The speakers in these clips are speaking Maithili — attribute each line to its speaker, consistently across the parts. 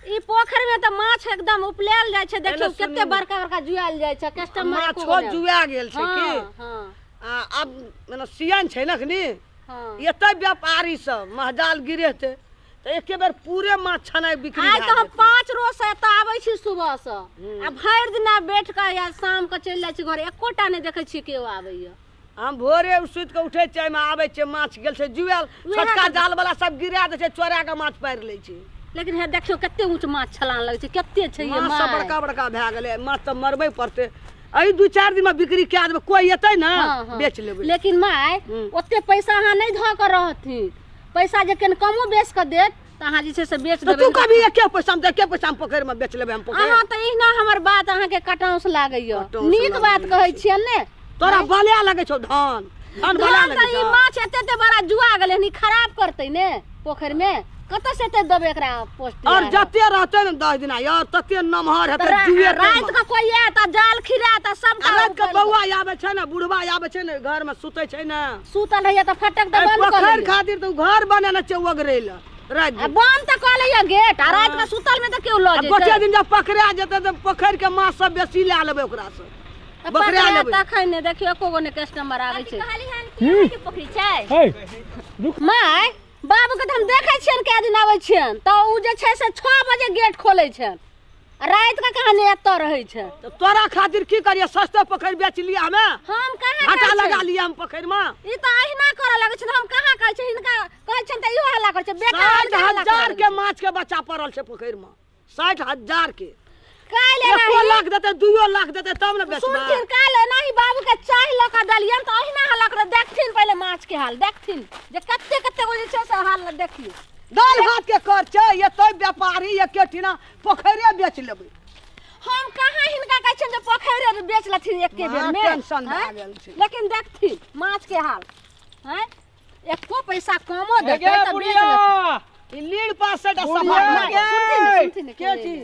Speaker 1: ई पोखरि में त माछ एकदम उपलायल जाइ छै। देखियौ कते बड़का बड़का जुआयल जाइ छै कस्टमर
Speaker 2: माछो जुआ गेल छै की।
Speaker 1: हां
Speaker 2: आ अब मने सियन छै ने अखनी।
Speaker 1: हां
Speaker 2: एते व्यापारी सब महजाल गिरेते त एके बेर पूरे माछ छनाइ बिक्री
Speaker 1: आइ त हम 5 रोज से एतऽ आबै छी सुबह से आ भरि दिना बैठ के या शाम के चलि जाइ छी घर, एकोटा नहि देखै छी केओ आबैया।
Speaker 2: हम भोरे सुति के उठै छियै, एहिमे आबै छियै माछ गेल छै जुआयल, छोटका जाल वाला सब गिरा दै छै, चोरा के माछ पारि लै छै।
Speaker 1: लेकिन हे देखियौ कते ऊँच माछ छलान लगै छै, कते छै ये
Speaker 2: माछ सब बड़का बड़का भए गेलै, माछ तऽ मरबै पड़तै। एहि 2-4 दिन में बिक्री कए देबै, कोइ एतै ने बेच लेबै।
Speaker 1: लेकिन my ओते पैसा अहाँ नहि धऽ के रहथिन, पैसा जे कनि कमो बेच के देत तऽ अहाँ जे छै से बेच देबै।
Speaker 2: तू कभी एके पैसा में एके पैसा में पोखरि में बेच लेबै हम पोखरि।
Speaker 1: अहाँ तऽ एहिना हमर बात अहाँके कटाउस लागैया, नीक बात कहै छियै ने।
Speaker 2: तोरा बलिया लगै छौ धान, धान बलिया लगै छौ।
Speaker 1: ई माछ एते एते बड़ा जुआ गेलै हन, ई खराब करतै ने पोखरि में, कतऽ से एते देबै एकरा पोस्ट।
Speaker 2: और जते रहतै ने 10 दिना यार तते नमहर हेतै जुए।
Speaker 1: राति के कोइ आयत आ जाल खिरात आ सबटा।
Speaker 2: राति के बौआ आबै छै ने, बुढ़वा आबै छै ने, घर में सुतै छै ने,
Speaker 1: सुतल रहैया तऽ फटक तऽ बंद कऽ
Speaker 2: पोखरि खातिर तऽ घर बनेने छै ओगरै लए राति
Speaker 1: आ बंद तऽ कऽ लैया गेट, आ राति के सुतल में तऽ केओ लऽ जेतै।
Speaker 2: गोटे दिन जब पकड़ा जेतै तऽ पोखरि के माछ सब बेसी लए लेबै ओकरा से, बकरा लेबै।
Speaker 1: तखन ने देखियौ एको गो ने कस्टमर आबै छै।
Speaker 3: कहली हन कि के पोखरि छै?
Speaker 1: My बाबू के तऽ हम देखै छियनि कए दिन आबै छियनि तऽ ओ जे छै से 6 बजे गेट खोलै छनि, राति के कहाँ एतऽ रहै छै।
Speaker 2: तऽ तोरा खातिर की करियै, सस्ते पोखरि बेच लिअ हमे,
Speaker 1: हम कहाँ
Speaker 2: घाटा लगा लिअ हम पोखरि में।
Speaker 1: ई तऽ अहिना करऽ लगै छै, हम कहाँ कहै छै हिनका, कहै छियनि तऽ इहो हल्ला करै छै। बेटा
Speaker 2: 60,000 के माछ के बच्चा पड़ल छै पोखरि में, 60,000 के।
Speaker 1: काल्हि
Speaker 2: 1 लाख देतै 2 लाख देतै तब ने बेचबै।
Speaker 1: सुनथिन काल्हि एनाही बाबू के चाय लऽ कऽ देलियनि तऽ अहिना हल्ला करऽ। देखथिन पहिले माछ के हाल, देखथिन जे कते कते गो जे छै से हाल देखियौ।
Speaker 2: दालि भात के कर छै, एतै व्यापारी एके ठिना पोखरिए बेच लेबै।
Speaker 1: हम कहाँ हिनका कहै छियनि जे पोखरिए बेच लेथिन एके बेर में,
Speaker 2: टेंशन भए गेल छै।
Speaker 1: लेकिन देखथिन माछ के हाल, हैं एको पैसा कमो देतै तऽ बेच लेथिन।
Speaker 2: ई लीड़ पास से सफा
Speaker 1: सुनथिन
Speaker 2: के छी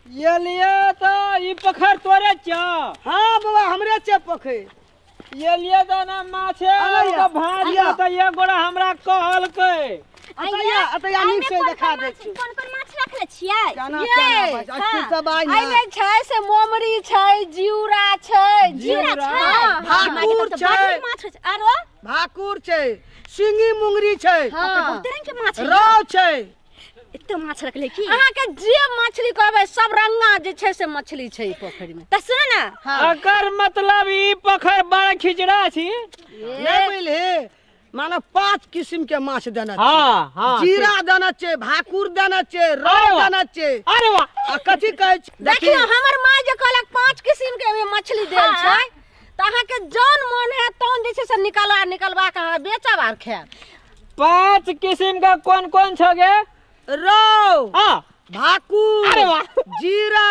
Speaker 4: ये लिए तो ई पोखर तोरे छ।
Speaker 2: हां बाबा हमरे छै पोखर।
Speaker 4: ये लिए तो ना माछ है भाजिया तो ये गोड़ा हमरा कहलकै।
Speaker 2: अतया अतया नीक से देखा दै छी।
Speaker 3: कोन कोन माछ रखले छियै?
Speaker 2: केना केना माछ अच्छी सब आइ
Speaker 1: ने एमे छै से मोमरी छै, जिउरा छै,
Speaker 3: जिउरा छै,
Speaker 2: भाकुर छै,
Speaker 3: माछ छै, आरो
Speaker 2: भाकुर छै, सिंगी मुंगरी छै,
Speaker 3: बहुत रंग के माछ,
Speaker 2: रौ छै।
Speaker 3: एते माछ रखले की
Speaker 1: अहाँ के जे मछली कहबै सब रंगा जे छै से मछली छै ई पोखरि में।
Speaker 3: त सुन ना,
Speaker 4: अकर मतलब ई पोखरि बड़ खिचड़ा छी
Speaker 2: नै बुझली, माने 5 किस्म के माछ देना छै।
Speaker 4: हां हां,
Speaker 2: जीरा देना छै, भाकुर देना छै, रौ देना छै।
Speaker 4: अरे वाह,
Speaker 2: आ कथि कहै छै?
Speaker 1: देखियौ हमर माय जे कहलक 5 किस्म के मछली देल छै त अहाँ के जौन मन है तौन जे छै से निकालवा निकलवा के अहाँ बेचब आर खायब।
Speaker 4: 5 किस्म का कौन कौन छ गे?
Speaker 2: रौ,
Speaker 4: हां,
Speaker 2: भाकुर,
Speaker 4: अरे वाह,
Speaker 2: जीरा,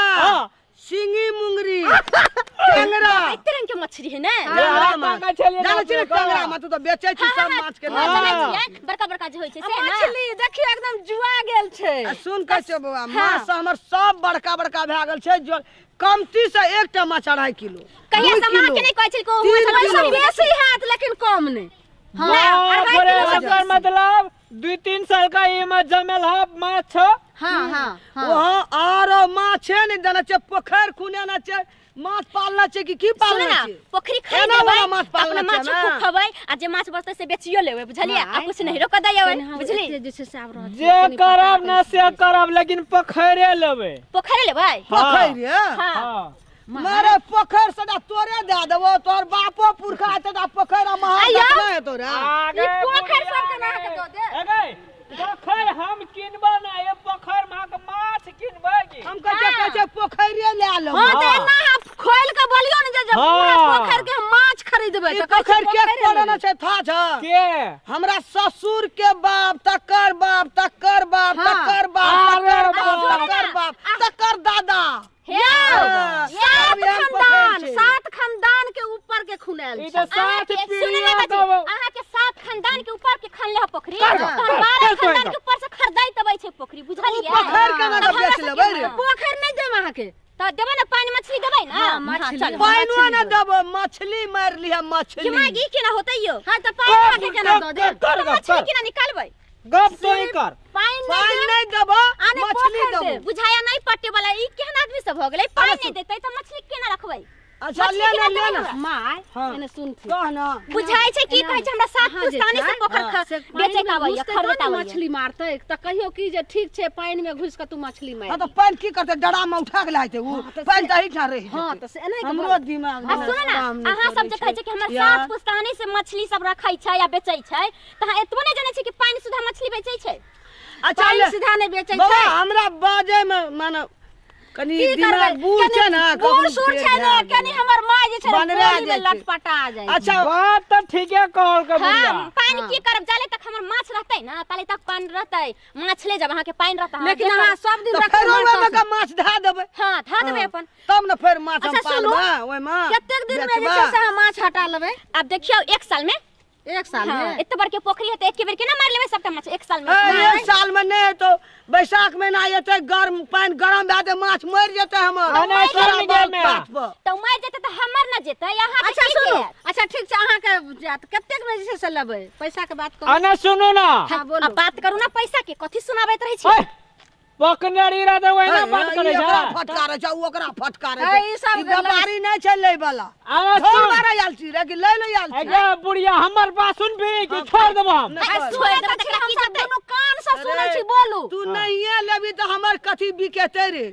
Speaker 2: सिंगी मुंगरी, टेंगरा।
Speaker 3: एते रंग के मछली है ने?
Speaker 2: जानै छी ने टेंगरा माछ, तू तऽ बेचै छी सब माछ के।
Speaker 3: बड़का बड़का जे होइ छै से ना
Speaker 1: मछली देखियौ एकदम जुआ गेल छै।
Speaker 2: सुन कहै छियौ बौआ, माछ हमर सब बड़का बड़का भए गेल छै। जो कमती से एकटा माछ 2.5 किलो।
Speaker 3: कहिया से माँ के नहि कहै छै को
Speaker 1: माछ बेसी हैत लेकिन कम नहि।
Speaker 4: हां, मतलब 2-3 साल का ई में जमेल है माछ।
Speaker 1: हां हां,
Speaker 2: वहां आरो माछ ने देना छै, पोखरि खुनेना छै, माछ पालना छै कि की पालना छै?
Speaker 3: पोखरि खरीद लेबै, अपना माछ खूब खबै आ जे माछ बचतै से बेचियो लेबै, बुझलियै? आ कुछ नहीं रोक दैबै, बुझली?
Speaker 1: जे छै से आब रहत
Speaker 4: जे करब ना से करब, लेकिन पोखरे लेबै।
Speaker 3: पोखरे लेबै?
Speaker 2: पोखरि? हां, मारे पोखरि से तोरे दे देबो, तोर बापो पुरखा हेतै त पोखरि आ महान नहि हेतौ रे।
Speaker 1: ई पोखरि सब के ना के दऽ दे।
Speaker 4: अगे पोखरि हम किनबो ना, ये पोखरि में के माछ किनबै की?
Speaker 2: हम कहै छै पोखरिए ले लेबै।
Speaker 1: हां त एना हम खोल के बोलियो ने जे पूरा पोखरि के हम माछ खरीदबै।
Speaker 2: त पोखरि के कोना छै था छ
Speaker 4: के?
Speaker 2: हमरा ससुर के बाप, तकर बाप, तकर बाप, तकर बाप, तकर बाप, तकर बाप, तकर दादा,
Speaker 1: सात खानदान, 7 खानदान के ऊपर के खुनायल छै।
Speaker 4: 7 पीढ़ी
Speaker 3: अहाँ के 7 खानदान के ऊपर के खनले ह पोखरी, तहन 12 खानदान के ऊपर से खरीदाई तबै छै पोखरी, बुझलियै?
Speaker 2: पोखरि केना के बेच लेबै रे?
Speaker 1: पोखरि नहि देब अहाँ के।
Speaker 3: त देबै ने पानि मछली देबै ने?
Speaker 1: मछली
Speaker 2: पानिओ ने देबो, मछली मारि लिह मछली।
Speaker 3: कि मागी केना होतै यौ?
Speaker 1: हां त पानि अहाँ के केना दऽ देब?
Speaker 3: मछली केना निकालबै?
Speaker 4: गप तो ही कर।
Speaker 1: पानि
Speaker 2: नहीं देबो, मछली
Speaker 3: पट्टे वाला ई केहन आदमी सब हो गेलै? पानि नहि देतै तऽ मछली केना रखबै?
Speaker 2: अच्छा ले ले ले ना
Speaker 1: my एने सुनथि
Speaker 2: कह ना
Speaker 3: बुझाइ छै की कहै छै हमरा सात पुस्तानी से पोखर बेचै के आबैया खरीदै आबैया
Speaker 1: मछली मारतै त कहियो की जे ठीक छै पानि में घुस के तू मछली मार।
Speaker 2: हां त पानि की करतै डरा में उठा के लाइते उ पानि त एहिठाम रहि।
Speaker 1: हां त से एना
Speaker 2: हमरो दिमाग
Speaker 3: आ सुन ना अहाँ सब जे कहै छै कि हमर सात पुस्तानी से मछली सब रखै छै या बेचै छै त अहाँ एतबो नै जानै छै कि पानि सुधा मछली बेचै छै?
Speaker 2: अच्छा
Speaker 1: पानि सीधा नै बेचै छै।
Speaker 2: हमरा बाजै में माने कनी दिमाग बूढ़ छै ना
Speaker 1: बूढ़ सूढ़ छै ने कनी हमर माय जे छै ने में लटपटा जाय।
Speaker 2: अच्छा
Speaker 4: बात त ठीके कहल के बुढ़िया।
Speaker 3: हां पानि की करब जाले तक हमर माछ रहतै ना ताले तक पानि रहतै माछ ले जब अहाँ के पानि रहतै।
Speaker 1: लेकिन अहाँ सब दिन
Speaker 2: रखबै ओय में के माछ धा देबै।
Speaker 3: हां धा देबै अपन
Speaker 2: तब ने फेर माछ हम पालबै ओय में।
Speaker 1: कतेक दिन में जे छै से अहाँ माछ हटा लेबै?
Speaker 3: आब देखियौ 1 साल में।
Speaker 1: 1 साल में
Speaker 3: एते बड़के पोखरी है त एक बेर केना मार लेबै सबटा माछ 1 साल में?
Speaker 2: 1 साल में नै तो बैसाख महीना एते गर्म पानि गरम भए जेतै माछ मरि जेतै हमर
Speaker 3: त मरि जेतै त हमर न जेतै अहाँ के।
Speaker 1: अच्छा सुनू अच्छा ठीक छै अहाँ के जात कतेक में जे छै से लेबै पैसा के बात करू।
Speaker 4: अने सुनू ना
Speaker 1: हां बोलू
Speaker 3: अब बात करू ना पैसा के कथि सुनाबैत रहै छी?
Speaker 4: पकनरी रा त ओहिना बात करै छै
Speaker 2: ओकरा फटकारै छै ओकरा फटकारै छै।
Speaker 1: ई सब
Speaker 2: व्यापारी नै छै लै वाला।
Speaker 4: अरे सुन
Speaker 2: मारा आयल छी रे कि लै ले आयल छी?
Speaker 4: अरे बुढ़िया हमर बात सुन भी कि छोड़ देब हम?
Speaker 1: सुनै त छी हम सब दुनू कान से सुनै छी बोलू।
Speaker 2: तू नहिए लेबी त हमर कथि बिकेतै रे?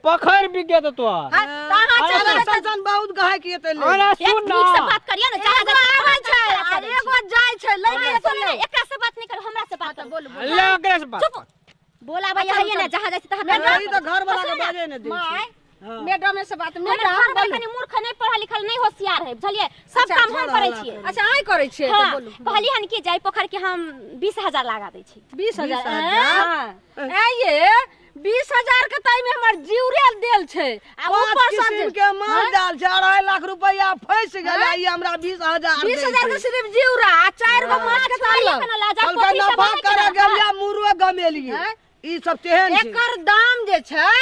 Speaker 4: पोखर बिके त तोहर।
Speaker 1: हां त अहाँ चलू
Speaker 2: सन बहुत गहाय की एतै ले।
Speaker 4: अरे सुन ना
Speaker 3: ठीक से बात करियो ना जहाँ
Speaker 1: आबै छै आ एगो जाइ छै लै के
Speaker 3: सुन ना एकरा से बात नै करू हमरा से बात करू।
Speaker 1: बोलू
Speaker 4: ले ओकरा से बात
Speaker 3: चुप बोला भैया है ना जहाँ जाइ छै तहाँ
Speaker 2: ई त घर वाला के बाजे ने दै
Speaker 1: my madam से बात
Speaker 3: मैडम
Speaker 1: मैडम
Speaker 3: बोलू कनी मूर्ख नहीं पढ़ल लिखल नहीं होशियार है बुझलिए सब काम हम करै छियै।
Speaker 1: अच्छा आइ करै छियै
Speaker 3: त बोलू। कहली हन कि जाय पोखर के हम 20000 लगा दै छी।
Speaker 1: 20000? हां ए ये 20000 के ताई में हमर जीवरे देल छै आ ऊपर से
Speaker 2: के माल डाल छै 2.5 लाख रुपया फंस गेलै ई हमरा 20000
Speaker 1: 20000 के सिर्फ जीवरा आ 4 गो माछ के ताल
Speaker 2: कल नफा करे गेलिया मुरुआ गमेलिए ई सब तेहन छै।
Speaker 1: एकर दाम जे छै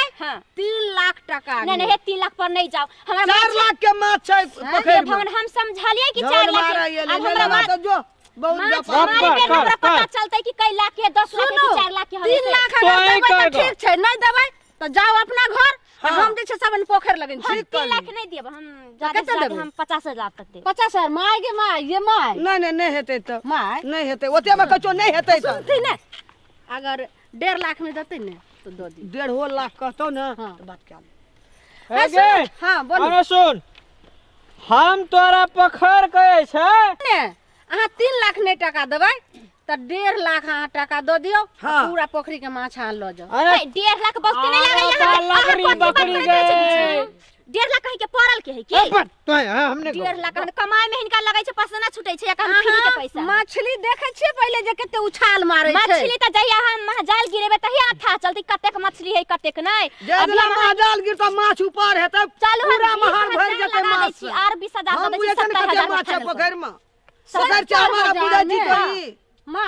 Speaker 1: 3 लाख टका।
Speaker 3: नहीं नहीं 3 लाख पर नहीं जाओ हमरा
Speaker 2: 4 लाख के माछ छै पोखर में।
Speaker 3: भवन हम समझलिए कि 4 लाख
Speaker 2: अब हमरा माछ जो बहुत व्यापार
Speaker 3: हमरा पता चलतै कि कै लाख के 10 लाख के 4 लाख के
Speaker 1: 3 लाख अगर देबै त ठीक छै नहीं देबै त जाओ अपना घर। हम जे छै सब पोखर लगन छी।
Speaker 3: 3 लाख नहीं देब हम ज्यादा से ज्यादा हम 50000 तक देब।
Speaker 1: 50000 my गे my ये my
Speaker 2: नहीं नहीं नहीं हेतै त
Speaker 1: my
Speaker 2: नहीं हेतै ओते में कछो नहीं हेतै त
Speaker 1: सुनती ने अगर 1.5 लाख में देतै ने तो दो दी।
Speaker 2: 1.5 लाख कहतो ना तो बात क्या
Speaker 4: है।
Speaker 1: हां बोल।
Speaker 4: अरे सुन हम तोरा पोखर कहै छै
Speaker 1: ने अहाँ 3 लाख नहीं टका देबै त 1.5 लाख अहाँ टका दऽ दियौ।
Speaker 2: हाँ।
Speaker 1: पूरा पोखरी के माछ अहाँ लऽ जाउ।
Speaker 4: अरे
Speaker 3: 1.5 लाख बहुते नहीं लागै
Speaker 4: बकरी बकरी गए
Speaker 3: 1.5 लाख कहि के पड़ल के है की?
Speaker 4: तो हमने
Speaker 3: 1.5 लाख हम कमाई में हिनका लगै छै पसीना छूटै छै हम फ्री के पैसा।
Speaker 1: मछली देखै छियै पहिले जे कते उछाल मारै छै
Speaker 3: मछली त जहिया हम महाजाल गिरेबै तहिया था चलतै कतेक मछली है कतेक नहीं।
Speaker 2: जे दिना महाजाल गिरतै माछ ऊपर हेतै
Speaker 3: चलू
Speaker 2: पूरा महार भरि जेतै माछ।
Speaker 3: आर 20000
Speaker 2: हम
Speaker 3: दऽ दै
Speaker 2: बुझै
Speaker 3: छी
Speaker 2: छियै कते
Speaker 3: 70000
Speaker 2: माछ छै पोखरि में। पोखरि छै हमारा बुझै छी तोही
Speaker 1: माय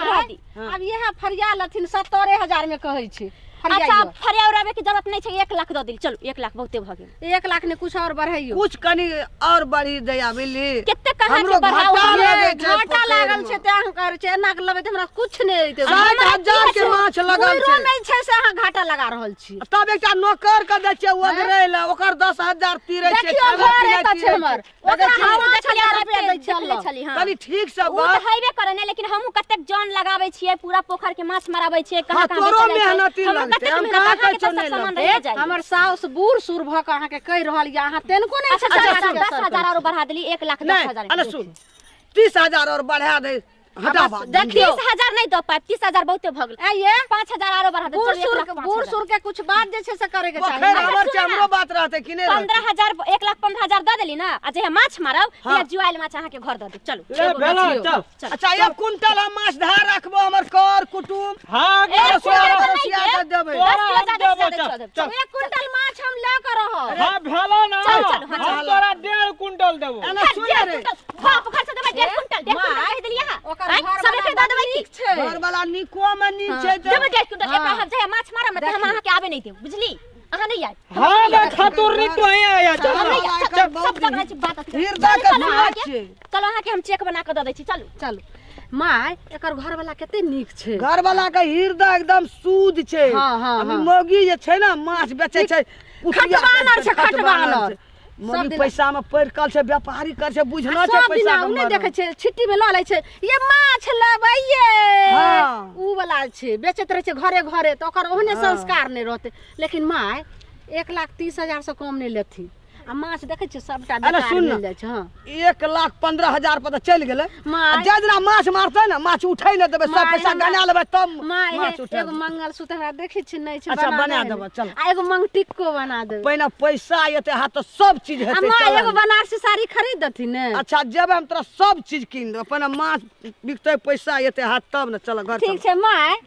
Speaker 1: अब यह फरिया लथिन 70000 में कहै छी।
Speaker 3: अच्छा फरिया उड़ाबे के जरूरत नहीं छै 1 लाख दऽ दिल चलू 1 लाख बहुते भऽ गेल।
Speaker 1: 1 लाख ने कुछ और बढ़ाइयो
Speaker 2: कुछ कनी और बढ़ी दया बुझली
Speaker 3: कते कहाँ के बढ़ाओ
Speaker 1: घाटा लागल छै ते अहाँ करै छै एना के लेबै त हमरा कुछ नै एते
Speaker 2: 60000 के माछ लगल छै
Speaker 1: नै छै से अहाँ घाटा लगा रहल छी।
Speaker 2: तब एकटा नौकर के दै छै ओगरै ले ओकर 10000 तीरै छै
Speaker 1: देखियौ घर एतऽ छै हमर ओकरा हम 5000 रुपया दै छै।
Speaker 3: हां
Speaker 2: कनी ठीक से
Speaker 3: ओ
Speaker 2: बात
Speaker 3: त हैबे करे ने लेकिन हमहू कतेक जान लगाबै छियै पूरा पोखर के माछ माराबै छियै कहाँ कहाँ
Speaker 2: तोरो मेहनती लगतै हम कहाँ कहै छौ नहि लगतै।
Speaker 1: हमर साउस बूढ़ सूढ़ भऽ कऽ अहाँके कहि रहल यऽ अहाँ तेनको नहि
Speaker 3: अच्छा 10000 आरो बढ़ा देली 1 लाख 10000
Speaker 2: अरे सुन 30000 और बढ़ा दे हटा बात
Speaker 1: देखियौ
Speaker 3: 30000 नहीं दऽ पाएब 30000 बहुते भऽ गेल
Speaker 1: आइए
Speaker 3: 5000 आरो बढ़ा दे
Speaker 1: बूढ़ सूढ़ के कुछ बात जे छै से करे के चाही।
Speaker 2: पोखरि हमर छै हमरो बात रहतै कि नहि
Speaker 3: 15000 1 लाख 15000 दऽ देली ना आ जे माछ मारब या जुआइल माछ अहाँ के घर दऽ देब चलू
Speaker 4: ले भेलो चल।
Speaker 2: अच्छा 1 क्विंटल हम माछ धार राखबो हमर कर कुटुम
Speaker 4: हां
Speaker 2: के देबै
Speaker 1: 1 क्विंटल माछ हम लऽ के रहब।
Speaker 4: हां भेलो ना हम तोरा 1.5 क्विंटल देबो।
Speaker 2: एना सुन रे
Speaker 3: बाप घर से देबै 1.5 क्विंटल 1.5 क्विंटल कहि देलियै अहाँ
Speaker 1: ओकर
Speaker 3: सब एके दऽ देबै की
Speaker 2: घर वाला निको में नीक छै
Speaker 3: देबै 1.5 क्विंटल एकरा हम जे माछ मारब ने त हम अहाँ के आबे नहीं देब बुझली अहाँ नहीं आयब।
Speaker 4: हां बे खातुर नी तो ही आया चल
Speaker 3: सब सब जगह छै बात
Speaker 2: हृदय के सुनै छियै।
Speaker 3: चलो अहाँ के हम चेक बना के दऽ दै छी चलू
Speaker 1: चलू। माय एकर घर वाला कते नीक छै
Speaker 2: घरवाला के हृदय एकदम शुद्ध छै
Speaker 1: हाँ, हाँ,
Speaker 2: अभी
Speaker 1: हाँ।
Speaker 2: मौगी जे छै ने माछ बेचै छै पुठिया
Speaker 1: खटबानर छै,
Speaker 2: खटबानर
Speaker 1: खटबानर।
Speaker 2: छै। मौगी
Speaker 1: सब दिना-
Speaker 2: पैसा में पड़ि कल छै व्यापारी कर छै बुझना छै
Speaker 1: सब
Speaker 2: पैसा
Speaker 1: दिना
Speaker 2: के
Speaker 1: उ नहि
Speaker 2: मरम।
Speaker 1: देखै छै छिट्टी में लऽ लै छै ये माछ लेबै ये
Speaker 2: हाँ।
Speaker 1: उ वाला छै बेचैत रहै छै घरे घरे तऽ ओकर ओहने संस्कार नहि रहतै लेकिन माय 1,30,000 से कम नहि लेथिन आ माछ देखै छियै सबटा
Speaker 2: अरे
Speaker 1: बेकार
Speaker 2: सुन
Speaker 1: मिल
Speaker 2: ने।
Speaker 1: जाइ छै हँ
Speaker 2: 1,15,000 पर तऽ चलि गेलै
Speaker 1: माय।
Speaker 2: आ जाहि दिना माछ मारतै ने माछ उठै नहि देबै सब
Speaker 1: माय,
Speaker 2: पैसा
Speaker 1: हमरा-
Speaker 2: गना लेबै तब
Speaker 1: माय
Speaker 2: माछ उठा
Speaker 1: एगो मंगलसूत्र हमरा देखै छी नहि छै
Speaker 2: अच्छा, बना
Speaker 1: देबै।
Speaker 2: देबै, चल।
Speaker 1: आ एगो मंगटिक्को बना देबै
Speaker 2: पहिने पैसा एतै हाथ तऽ सब चीज
Speaker 1: आ
Speaker 2: हेतै
Speaker 1: माय
Speaker 2: चल।
Speaker 1: एगो बनारसी साड़ी खरीद देथिन ने
Speaker 2: अच्छा जेबै हम तोरा सब चीज कीन देबै पहिने माछ बिकतै पैसा एतै हाथ तब ने चल घर
Speaker 1: ठीक छै माय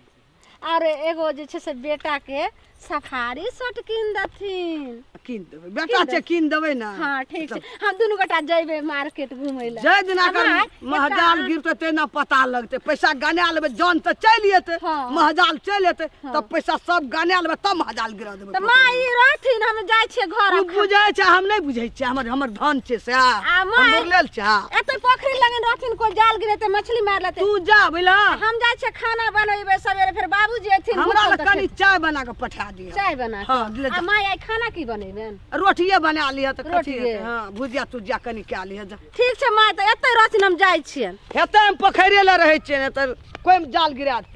Speaker 1: और एगो जे छै से बेटा के सफारी शर्ट कीन देथिन
Speaker 2: कीन देबै बेटा छै कीन देबै ने
Speaker 1: हाँ ठीक छै हम दुनू गोटा जइबै मार्केट घुमै लए
Speaker 2: जाहि दिना
Speaker 1: आ
Speaker 2: एकर
Speaker 1: माय,
Speaker 2: महजाल
Speaker 1: एकटा-
Speaker 2: गिरतै तेना पता लगतै पैसा गना लेबै जान तऽ चलि एतै
Speaker 1: हाँ।
Speaker 2: महजाल चलि एतै तब पैसा सब गना लेबै तब महजाल गिरा देबै
Speaker 1: तऽ माँ ई रहथिन हम जाइ छियै घर
Speaker 2: तू बुझै छै हम नहि बुझै छियै हमर हमर धन छै सएह
Speaker 1: आ
Speaker 2: हम
Speaker 1: माय-
Speaker 2: बुझल छै
Speaker 1: एतऽ पोखरि लगन रहथिन कोइ जाल गिरेतै मछली मारि लेतै
Speaker 2: तू जा बुझला
Speaker 1: हम जाइ छियै खाना बनेबै सवेरे फेर बाबूजी एथिन
Speaker 2: हमरा
Speaker 1: भूखल
Speaker 2: लए
Speaker 1: तऽ
Speaker 2: कनि चाय बना कऽ पठा दिअ
Speaker 1: चाय बना
Speaker 2: हाँ, ले
Speaker 1: कऽ
Speaker 2: जा।
Speaker 1: आ माय आइ खाना की बनेबेन
Speaker 2: रोटिए बना लिअ तऽ कथी
Speaker 1: रोटिए।
Speaker 2: हेतै हँ भुजिया तुजिया कनि कए लिअ जा
Speaker 1: ठीक छै माय तऽ एतै रहथिन हम जाइ छियनि
Speaker 2: हेतै हम पोखरिए लए रहै छियै नहि तऽ कोइमे जाल गिरा देतै।